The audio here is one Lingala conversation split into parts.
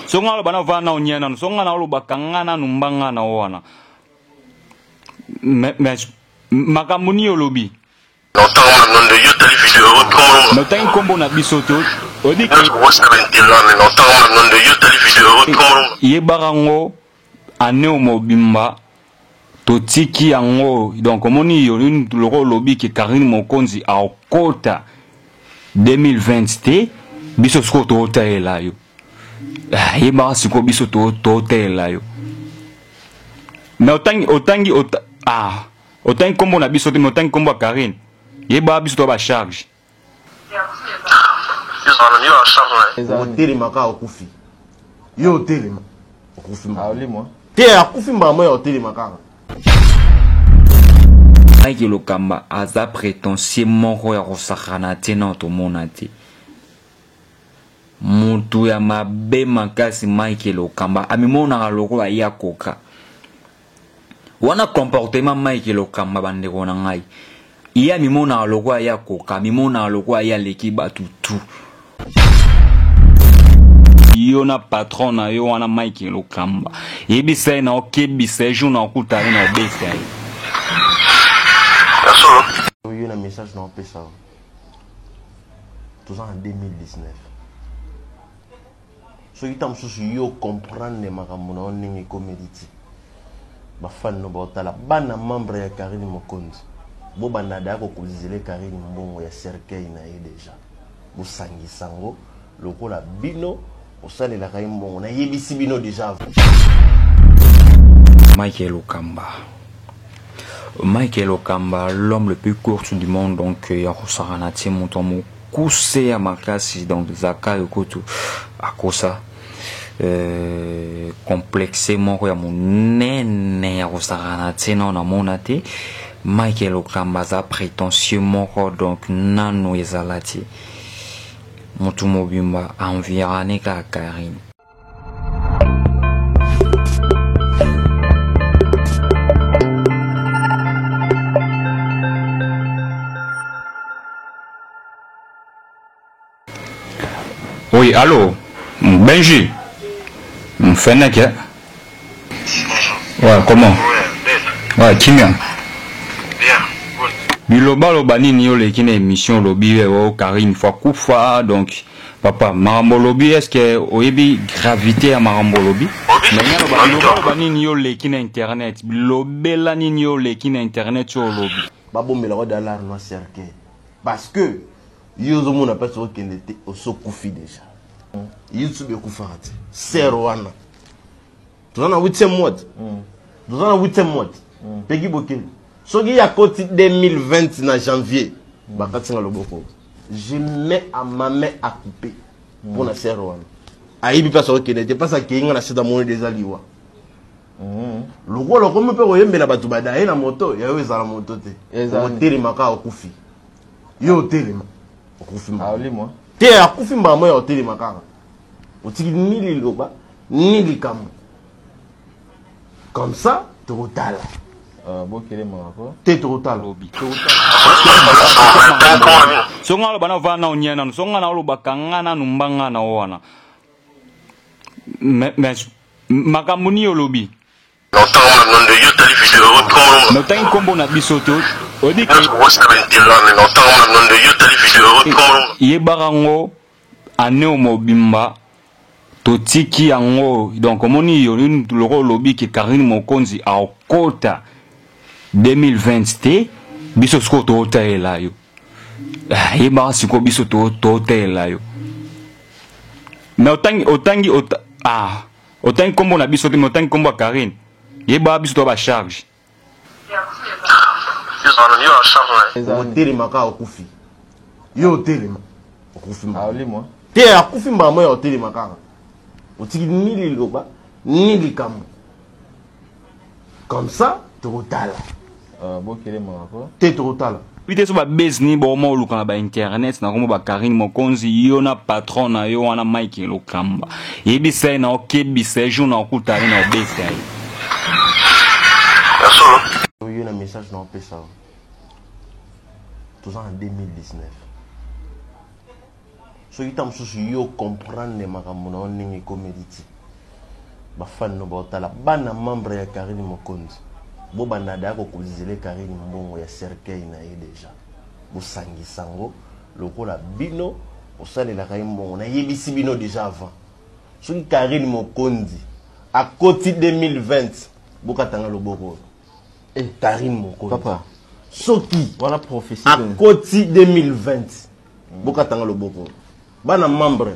Soki nga aloba navanda nao nye nanu, soki nga naoloba kanga nanu mbanga na wana. Mais makambo nini olobi? Mais otangi nkombo na biso te, oyebi ke yebaka yango année mobimba totiki yango. Donc omoni yo loko olobi ke Karine Mokonzi akota 2020 te, biso sikoyo tootalela yo. Yebaka sikoyo biso tootalela yo. Mais otangi otangi ota, ah, otangi nkombo na biso te, mais otangi nkombo ya Karine. Yebaka biso toa bacharge. Otelema kaka okufi. Yo otelema okufi te, akufi mbala moya, otelema kaka. Mike Lokamba aza prétentieux moko ya kosakana te, na tomona te mutu ya mabe makasi. Mike Lokamba amimonaka lokola ye akoka wana comportement. Mike Lokamba, bandeko na ngai, ye amimonaka lokola ye akoka, amimonaka lokola ye aleki bato tu. Yo na patron na yo wana Mike Lokamba, yebisa ye na okebisa ye, jour na okuta ye na obeta ye. Yo na message na opesa, toza na 2019. Soki ntango mosusu yo comprendre makambo na yo ndenge ekomeli ti bafani no baotala, bana membre ya Karine Mokonzi, bobanda daya kokozizele Karine mbongo ya cercueil na ye déjà, bosangisa yango lokola bino osalelaka ye mbongo. Nayebisi bino déjà. Mike Lokamba, Mike Lokamba, l'homme le plus court du monde. Donc ya kosakana te, moto ya mokuse ya makasi. Donc Zakayo kutu akosa complexe moko ya monene ya kosakana te, nao namona te. Mike Lokamba aza prétentieux moko, donc nano ezala te, motu mobimba envirane kaka Karine. Oui, allô Benji. Fennec. Ouais, comment? Ouais, kimia. Bien. Bilobaloba nini oleki na émission, olobi o Karine faut akufa? Donc papa, makambo olobi, est ce que oyebi gravité ya makambo olobi? Bilobaloba nini yo oleki na internet? Bilobela nini yo oleki na internet oyo olobi? Babombelaka dollar na cercueil, parce que yo ozomona mpasi, okende te, osokufi déjà. YouTube ekufaka te. Ser wana toza na 8e mois, toza na 8e mois. Peki bokeli, soki akoti 2020 na janvier, bakatinga loboko, je mets à ma main à couper mpona ser wana. Ayebi mpasi, akokende te, mpasi akei nga na seta moni déjà liwa. Lokola okomi mpe koyembela bato badaye na moto yayo, ezala moto te, otelema kaka okufi. Yo otelema okufi te, akufi mbala moya, otelema kaka otiki ni liloba ni likambo. Comme ça tokotala te, tokotala. Soki nga aloba navanda nao nye nanu, soki nga naoloba kanga nanu mbanga na wana. Mais makambo nini olobi? Mais otangi nkombo na biso te, oyebi ke yebaka yango année mobimba totiki yango. Donc omoni yo loko olobi ke Karine Mokonzi akota 2020 te, biso sikoyo tootalela yo. Yebaka sikoyo biso tootalela yo. Mais otangi otangi ota, ah, otangi nkombo na biso te, mais otangi nkombo ya Karine. Yebaka biso toa bacharge. Otelema kaka okufi. Yo otelema okufi te, akufi mbala moya, otelema kaka otiki ni liloba ni likambo. Comme ça tokotala te, tokotala. Te so babase nini bokoma oluka na bainternet na kombo bakarine Mokonzi? Yo na patron na yo wana Mike Lokamba, yebisa ye na okebisa ye, jour na okuta ye na obeta ye. Yo na message na opesa, toza na 2019. Soki ntango mosusu yo comprendre makambo na yo ndenge ekomeli ti bafani no baotala, bana membre ya Karine Mokonzi, bobanda daya kokozele Karine mbongo ya cercueil na ye déjà, bosangisa yango lokola bino osalelaka ye mbongo. Nayebisi bino déjà avant, soki Karine Mokonzi akoti 2020, bokatanga loboko oyo. Eh, Karine Mokonzi, papa, soki wana prophétie. Akoti 2020, bokatanga loboko. Bana membre,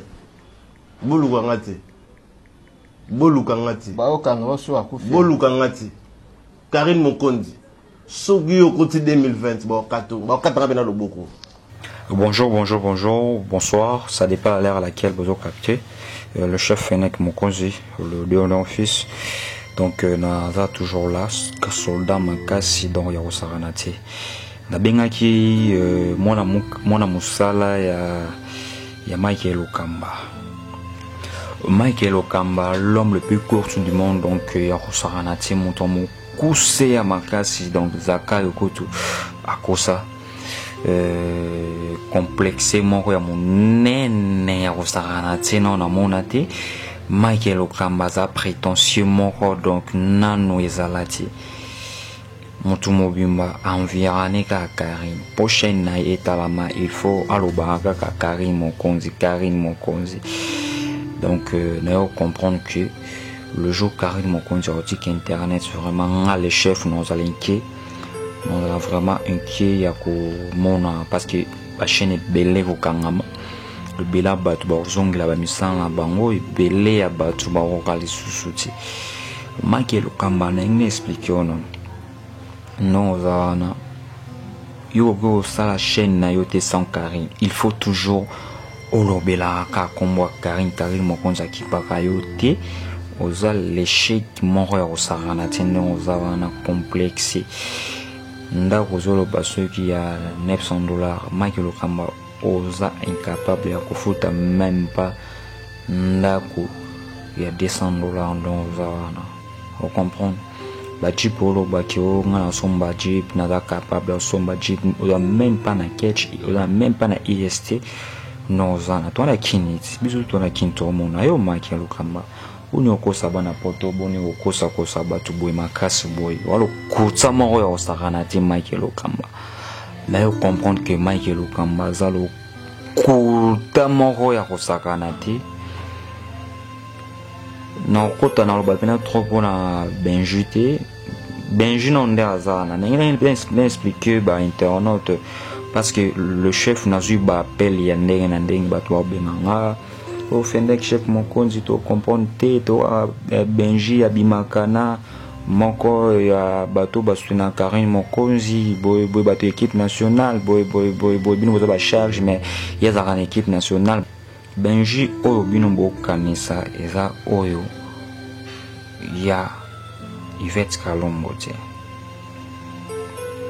bolukanga te, bolukanga te. Baokanga baso akufi. Bolukanga te. Karine Mokonzi, soki yo okoti 2020, bakatanga mpe na loboko. Bonjour, bonjour, bonjour, bonsoir. Ça dépend à l'heure à laquelle vous avez capté. Le chef Fennec Mokonzi, le Léon fils. Donc, naza toujours là, soldat makasi donc ya kosakana te. Nabengaki mwana mosala ya Mike Lokamba. Mike Lokamba, l'homme le plus court du monde, donc ya kosakana te, moto mokuse ya makasi, donc Zaka Yokoto akosa. Complexe moko ya monene ya kosakana te nano namona te. Mike Lokamba aza prétentieux moko, donc nano ezala te. Motu mobimba envirane kaka Karine mpo chaîne na ye etalama, il faut alobaka kaka Karine Mokonzi, Karine Mokonzi. Donc nayo comprendre que le jour Karine Mokonzi akotika internet, vraiment nga le chef nazala inquiet, nazala vraiment inquiet ya komona, parce que bachaîne ebele kokangama, ebele ya bato bakozongela bamisala na bango, ebele ya bato bakoka lisusu te. Mike Lokamba, na ndenge na expliquer oyo nono, non, oza wana, yo okoki kosala chaîne na yo te sans Karine. Il faut toujours olobelaka kaka nkombo ya Karine. Karine Mokonzi akipaka yo te, oza l'échec moko ya kosakana te. Ndenge oza wana complexe, ndako ozoloba soki ya 900 $, Mike Lokamba oza incapable ya kofuta même pas ndako ya 200 $. Donc oza wana, ocomprendre bajeep olobaki o nga nasomba jeep, naza capable ya kosomba jeep, oza même pas na ketch, oza même pas na est. Non, oza na towana kini ti biso tona kini, toomona yo. Mike Lokamba, boni okosa bana poto, boni okosakosa bato boye makasi boye, wala okutsa moko ya kosakana te. Mike Lokamba, nayo comprendre que Mike Lokamba aza lokuta moko ya kosakana te. Nakokota naloba mpena trop mpona Benju te. Benju no nde aza wana, ndenge na expliquer bainternaute, parce que le chef nazwi baappel ya ndenge na ndenge, bato babenga nga ofendaki chef mokonzi, tocomprendre te to Benji abimaka na moko ya bato basutena Karine Mokonzi boye boye, bato équipe nationale boye boye boye boye. Bino boza bacharge, mais ye azalaka na équipe nationale. Benji oyo bino bokanisa eza oyo ya Yvette Kalombo te,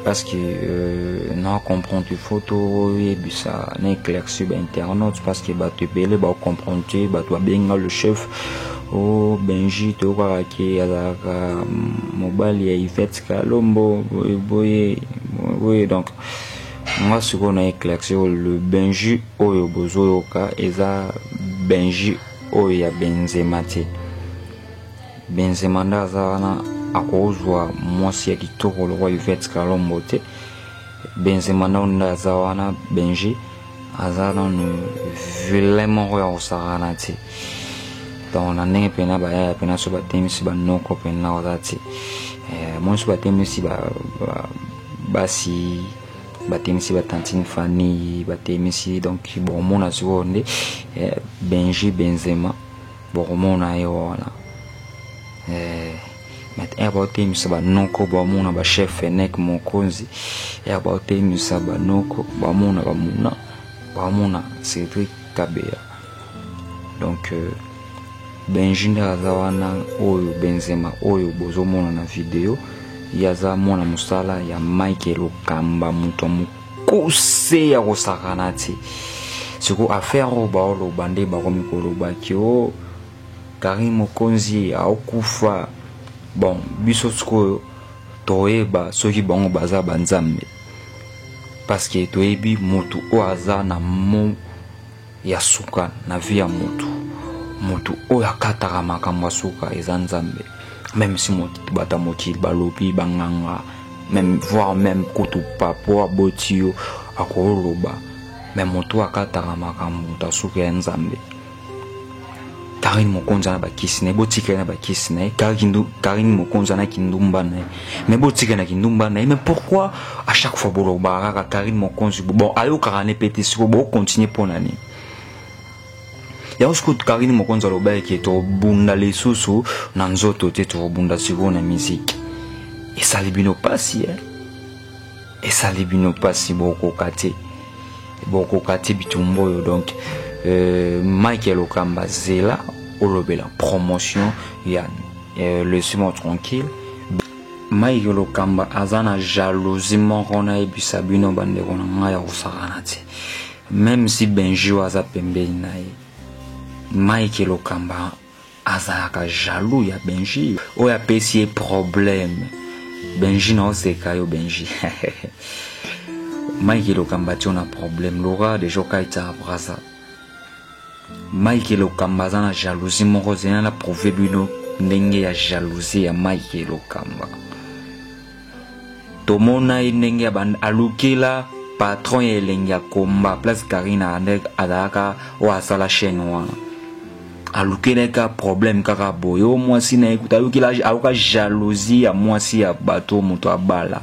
parce que na comprendre, il faut toyebisa na éclaircir bainternaute, parce que bato ebele bacomprendre te. Bato babenga le chef o Benji, toyokaka ke azalaka mobali ya Yvette Kalombo boye boye boye. Donc nga sikoyo na éclaircir, le Benji oyo bozoyoka eza Benji oyo ya Benzema te. Benzema nde aza wana, akozwa mwasi ya kitoko lokwa Yvette Kalombo te. Benzema nde nde aza wana. Benji aza nanu vilain moko ya kosakana te. Donc na ndenge mpena bayaya mpena so batemisi banoko mpena oza te, moni so batemisi basi, batemisi batantine Fani, batemisi, donc bokomona sikoyo nde Benji Benzema, bokomona ye wana. Mais ere baotemisa banoko, bamona bachef Fenek Mokonzi, ere baotemisa banoko, bamona bamuna, bamona Cédric Kabeya. Donc Benji nde aza wana oyo Benzema oyo bozomona na video, ye aza mwana mosala ya Mike Lokamba, moto ya mokuse ya kosakana te. Sikoyo affaire oyo baoloba nde bakomi kolobaki o Karine Mokonzi aokufa. Bon, biso sikoyo toyeba soki bango baza banzambe, parce que toyebi motu oyo aza na mo ya suka na vie ya mutu, mutu oyo akataka makambo ya suka eza Nzambe. Même si bato ya mokili balobi, banganga, même voire même kutu papa oyo aboti yo akoloba, mais moto oyo akataka makambo moto ya suka ya Nzambe. Karine Mokonzi na bakisi na ye, botika ye na bakisi na ye. Karine Mokonzi na kindumba na ye, mais botika na kindumba na ye. Mais pourquoi à chaque fois bolobaka kaka Karine Mokonzi? Bon, ayokaka ne pe te, sikoyo bokontinue mpo na nini yango? Sikoyo Karine Mokonzi alobaki tobunda lisusu na nzoto te, tobunda sikoyo na miziki. Esali bino pasi, eh? Esali bino pasi, bokoka te, bokoka te bitumba oyo. Donc Mike Lokamba, zela olobela promotion ya Laissez-moi tranquille. Mike Lokamba aza na jalousie moko, nayebisa bino bandeko na ngai, ya kosakana te. Même si Benji oyo aza pembeni na ye, Mike Lokamba azalaka jaloux ya Benji oyo apesi ye problème. Benji, na oseka yo Benji. Mike Lokamba ti na problème lora deja okaita Braza. Mike Lokamba aza na jalousie moko, zena na prouve bino ndenge ya jalousie ya Mike Lokamba. Tomona ye ndenge alukela patron ya Elengi ya Komba, place Karine azalaka, oyo asala chaîne wana, alukelaka problème kaka boye. Oyo mwasi na ye kuta ayokela, ayoka jalousie ya mwasi ya bato, moto abala.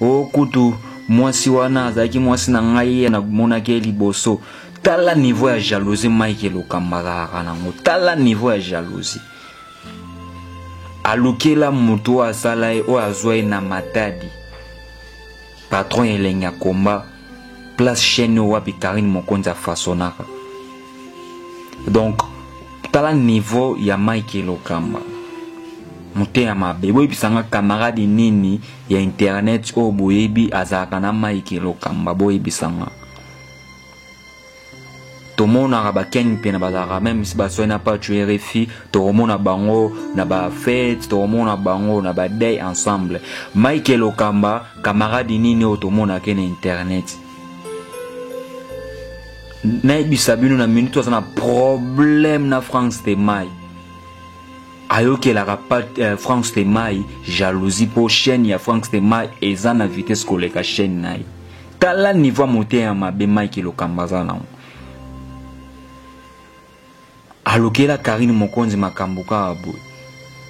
O kutu mwasi wana azalaki mwasi na ngai, ye namonaki ye liboso. Tala niveau ya jalousie Mike Lokamba azalaka nango, tala niveau ya jalousie. Alukela moto oyo asala ye, oyo azwa ye na Matadi, patron ya Elengi ya Komba, place chaîne oyo wapi Karine Mokonzi afasonaka. Donc tala niveau ya Mike Lokamba, motema mabe. Boyebisanga camarade nini ya internet oyo boyebi azalaka na Mike Lokamba? Boyebisanga. Tomonaka bakeni mpe na bazalaka, même si baswai na Pacho RFI, tokomona bango na bafete, tokomona bango na baday ensemble. Mike Lokamba, camarade nini oyo tomonaka na internet? Nayebisa bino, na minute aza na problème na Frank Stemai, ayokelaka Frank Stemai jalousie mpo chaîne ya Frank Stemai eza na vitesse koleka chaîne na ye. Tala niveau ya motema mabe Mike Lokamba aza nango. Alukela Karine Mokonzi makambo kaka boye.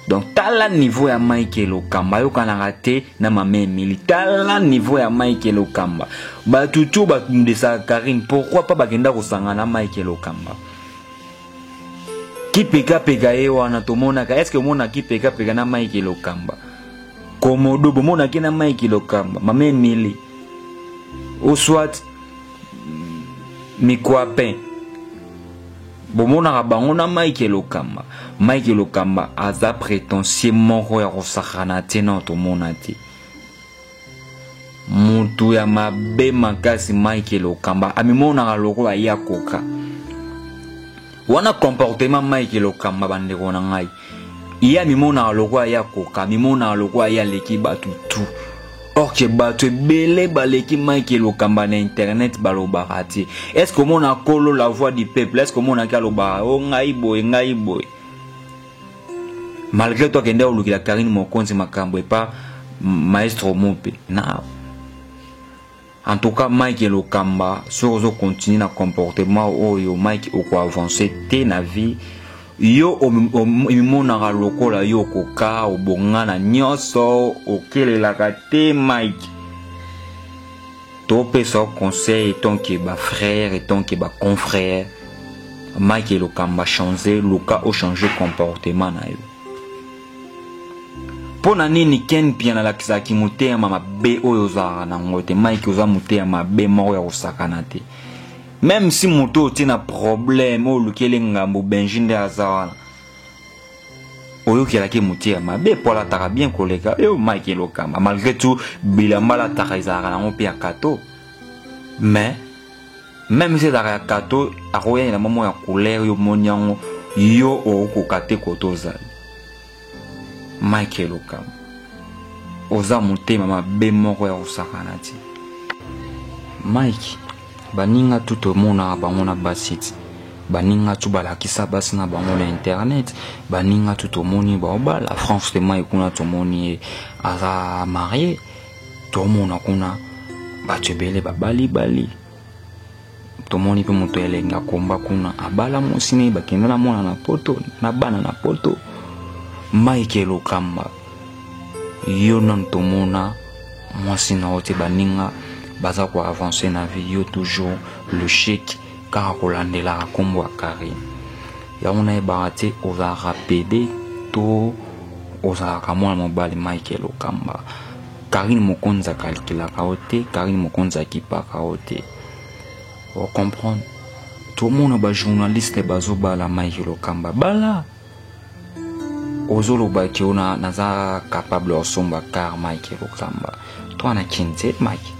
Donc tala niveau ya Mike Lokamba, ayokanaka te na mama Emili. Tala niveau ya Mike Lokamba. Bato tu batundisaka Karine, pourquoi pas bakenda kosangana na Mike Lokamba? Kipekapeka ye wana tomonaka, est ce que omona kipekapeka na Mike Lokamba? Komodo bomonaki na Mike Lokamba, mama Emili ou soit Mikwapin, bomonaka bango na Mike Lokamba? Mike Lokamba aza prétentieux moko ya kosakana te, na tomona te mutu ya mabe makasi. Mike Lokamba amimonaka lokola ye akoka wana. Comportement Mike Lokamba, bandeko na ngai, ye amimonaka lokola ye akoka, amimonaka lokola ye aleki bato tu, or que bato ebele baleki Mike Lokamba na internet balobaka te. Est ce que omona kolo La Voix du Peuple? Est ce que omonaki alobaka o ngai boye, ngai boye? Malgré to akende kolukela Karine Mokonzi makambo epa maestro Mope na. En tout cas Mike Lokamba, soki ozocontinue na comportement oyo, Mike, okoavance te na vie. Yo emimonaka lokola yo okoka, obonga na nyonso, okelelaka te. Mike, topesa conseil tant que bafrère et tant que baconfrère. Mike Lokamba, change, luka ochange comportement na yo. Mpo na nini Ken Pia nalakisaki motema mabe oyo ozalaka nango te? Mike, oza motema mabe moko ya kosakana te. Même si moto otie na problème oyo olukeli ngambo, Benji nde aza wana, oyokelaki motema mabe mpo alataka bien koleka yo. Mike Lokamba, malgré tout bilamba alataka ezalaka nango mpe ya kato, mais même si ezalaka ya kato, akoyangela mamo ya couleur yo moni yango, yo okokoka te koto ozali. Mike Lokamba, oza motema mabe moko ya kosakana te. Mike. Baninga tout tomonaka bango na basi ti. Baninga tout balakisa basi na bango na internet. Baninga tout tomoni baobala. France de mai kuna tomoni ye aza marie. Tomona kuna bato ebele babali bali. Tomoni mpe moto elengi akomba kuna abala mwasi ne bakenda na mwana na poto na bana na poto. Mike Lokamba yo nanu tomona mwasi na yo te, baninga baza ko avancer na vie, yo toujours le chic kaka kolandelaka kombo ya Carine. Yango nayebaka te ozalaka pede to ozalaka mwana mobali. Mike Lokamba, Carine Mokonzi akalkilaka yo te, Carine Mokonzi akipaka yo te. Ocomprendre? Tomona bajournaliste bazobala. Mike Lokamba bala, ozoloba ke ona naza capable osomba car. Mike Lokamba, toza na Kin te, Mike,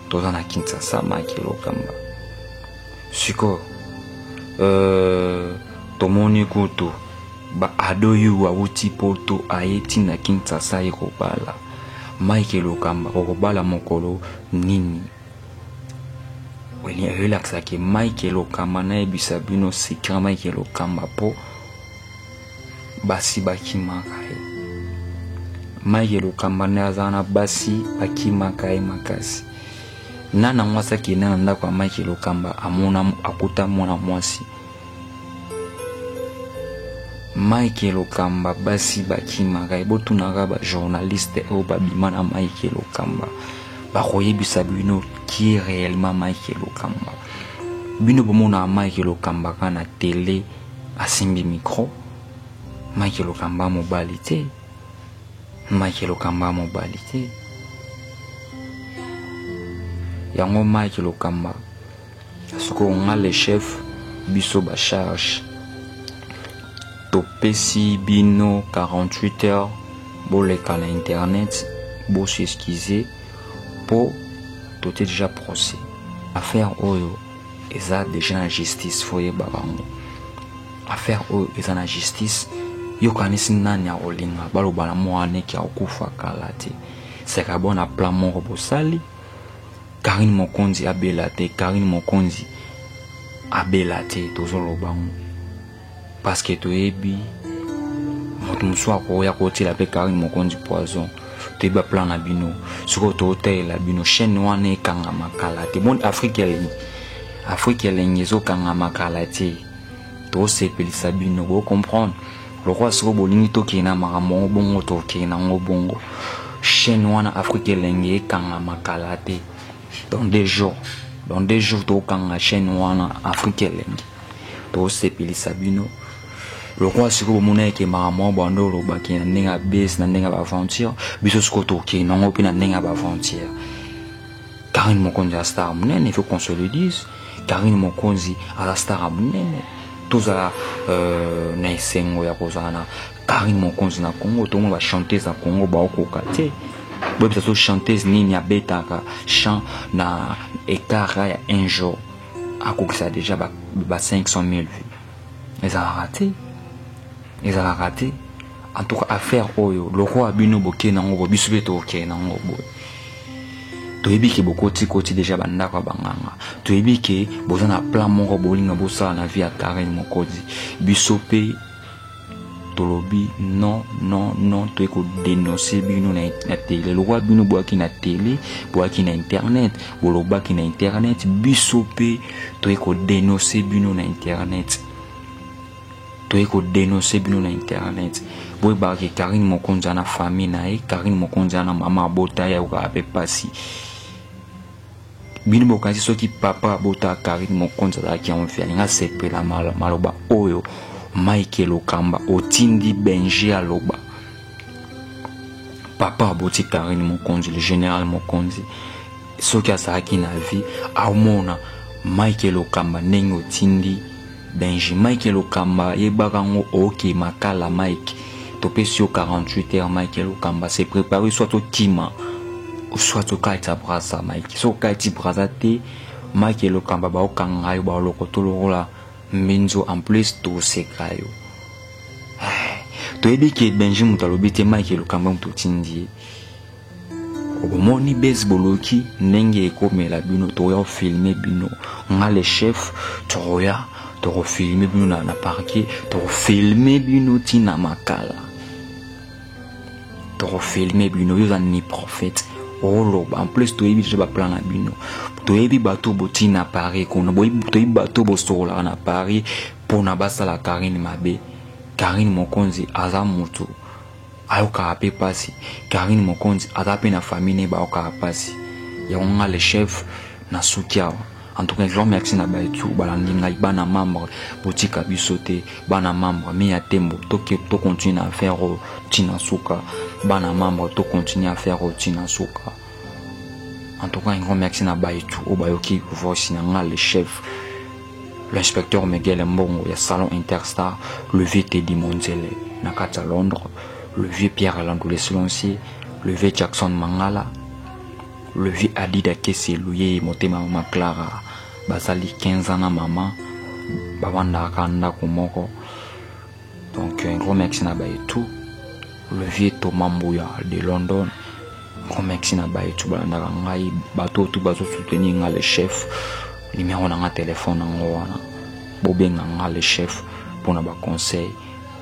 toza na Kinshasa. Mike Lokamba, sikoyo tomoni kutu baado yu awuti poto aye ntina Kinshasa ye kobala. Mike Lokamba, okobala mokolo nini? Elakisaki Mike Lokamba, nayebisa bino secret, Mike Lokamba, mpo basi bakimaka ye. Mike Lokamba nde aza na basi bakimaka ye makasi. Nana mwasi akende na ndako ya Mike Lokamba, amona akuta mwana mwasi. Mike Lokamba, basi bakimaka ye. Botunaka bajournaliste oyo babima na Mike Lokamba, bakoyebisa bino qui est réellement Mike Lokamba. Bino bomonaka Mike Lokamba kaka na télé asimbi micro. Mike Lokamba mobali te, Mike Lokamba mobali te. Yango Mike Lokamba, sikoyo nga le chef, biso bacharge, topesi bino 48 heures, boleka na internet bos'excuser mpo totie déjà procès. Affaire oyo eza déjà na justice, faut yeba bango, affaire oyo eza na justice. Yokanisi nani akolinga baloba na mwana neki akokufa kala te? Seka bona plan moko bosali. Karine Mokonzi abela te, Karine Mokonzi abela te. Tozoloba ngo parce que toyebi moto mosusu akoya kotiela mpe Karine Mokonzi poison. Toyebi baplan na bino. Sikoyo totalela bino chaîne wana ekangama kala te. Bon, Afrique Elengi, Afrique Elengi ezokangama kala te. Tosepelisa bino, bocomprendre lokwa. Sikoyo bolingi tokende na makambo yango bongo, tokende nango bongo. Chaîne wana Afrique Elengi ekangama kala te. Dans 2 jours, dans 2 jours tokanga chaîne wana Afrique Elengi. Tosepelisa bino lokwa. Sikoyo bomona eke makambo yango bando olobaki na ndenge ya bese, na ndenge ya baaventure, biso sikoyo tokende nango mpe na ndenge ya baaventure. Karine Mokonzi ya star monene, il faut qu'on se le dise, Karine Mokonzi aza star ya monene. Tozala na esengo ya kozala na Karine Mokonzi na Congo. Tomona bachanteuse ya Congo baokoka te. Boyebisa so chanteuse nini abetaka chant na écart ya un jour akokisa déjà ba 500 000 vues? Ezalaka te, ezalaka te. En tout cas, affaire oyo, lokola bino bokende nango boye, biso mpe tokokende nango boye. Toyebi ke bokotikoti déjà bandako ya banganga, toyebi ke boza na plan moko bolinga bosala na vie ya Karine Mokonzi. Biso mpe tolobi non, non, non. Toye kodénoncer bino na télé. Lokola bino boyaki na télé, boyaki na internet, bolobaki na internet, biso mpe toye kodénoncer bino na internet, toye kodénoncer bino na internet. Boyebaka ke Karine Mokonzi aza na famille na ye. Karine Mokonzi aza na mama abota ye, ayokaka mpe mpasi. Bino bokanisi soki papa abota Karine Mokonzi azalaki en vie, alingi asepela maloba oyo Mike Lokamba otindi Benji aloba? Papa aboti Karine Mokonzi, le général Mokonzi, soki azalaki na vie, amona Mike Lokamba ndenge otindi Benji. Mike Lokamba, yebaka yango, oke makala. Mike, topesi yo 48 heures. Mike Lokamba, se préparer, soit okima, soit okatisa Braza. Mike, soki okati Braza te, Mike Lokamba, baokanga yo, baolokoto lokola mbinzo. En plus toseka yo. Toyebi ke Benji moto alobi te, Mike Lokamba moto otindi ye. Bomoni base boloki ndenge ekomela bino, tokoya kofilme bino. Nga le chef, tokoya tokofilme bino na, na parquet, tokofilme bino ntina makala, tokofilme bino. Yo oza ni prophète oloba, en plus toyebi deja baplan na bino, toyebi bato botii na Paris kuna, toyebi bato bosokolaka na Paris mpona basala Karine mabe. Karine Mokonzi aza motu ayokaka mpe mpasi. Karine Mokonzi aza mpe na famille ne bayokaka mpasi. Yango nga le chef nasuki awa. En tout cas, grand merci na baetu balandi ngai, bana membre botika biso te, bana membre mi ya tembo, toke to continue na affaire oyo ntina suka, bana membre to continue affaire oyo ntina suka. En tout cas, un grand merci na baetu oyo bayoki voice na nga le chef, l'inspecteur Miguel Mbongo ya salon Interstar, le vieux Teddy Monzele na kati ya Londres, le vieux Pierre Landou le silencieux, le vieux Jackson Mangala, le vieux Adida Keselu ye motema mama Clara, bazali 15 ans na mama, bavandaka ndako moko. Donc un grand merci na baetu, le vieux Thomas Mbuya de London, grand merci na baetu balandaka ngai, bato oyo tu bazosoutenir nga le chef. Numéro na nga telefone yango wana, bobenga nga le chef mpona baconseil,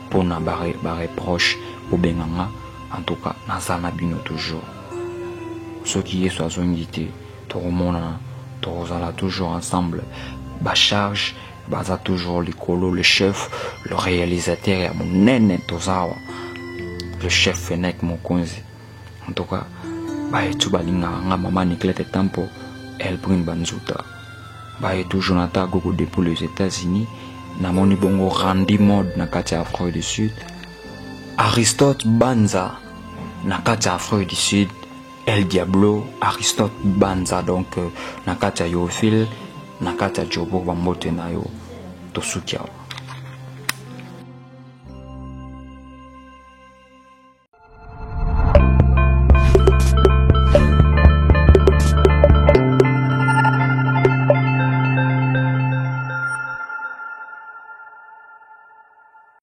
mpona bareproche, bobenga nga. En tout cas naza na bino toujours. Soki Yesu azongi te, tokomonana, tokozala toujours ensemble. Bacharge baza toujours likolo, le chef, le réalisateur ya monene toza awa, le chef Fenek Mokonzi. En tout cas bayetu balingaka nga, mama Niclette Tampo, Elbrine Banzuta, bayetu Jonathan Gogo depuis les États-Unis, namoni bongo Randy Mode na kati ya Afrique du Sud, Aristote Banza na kati ya Afrique du Sud, El Diablo Aristote Banza, donc na kati ya Yofil, na kati ya Joburg, bambote na yo, tosuki awa.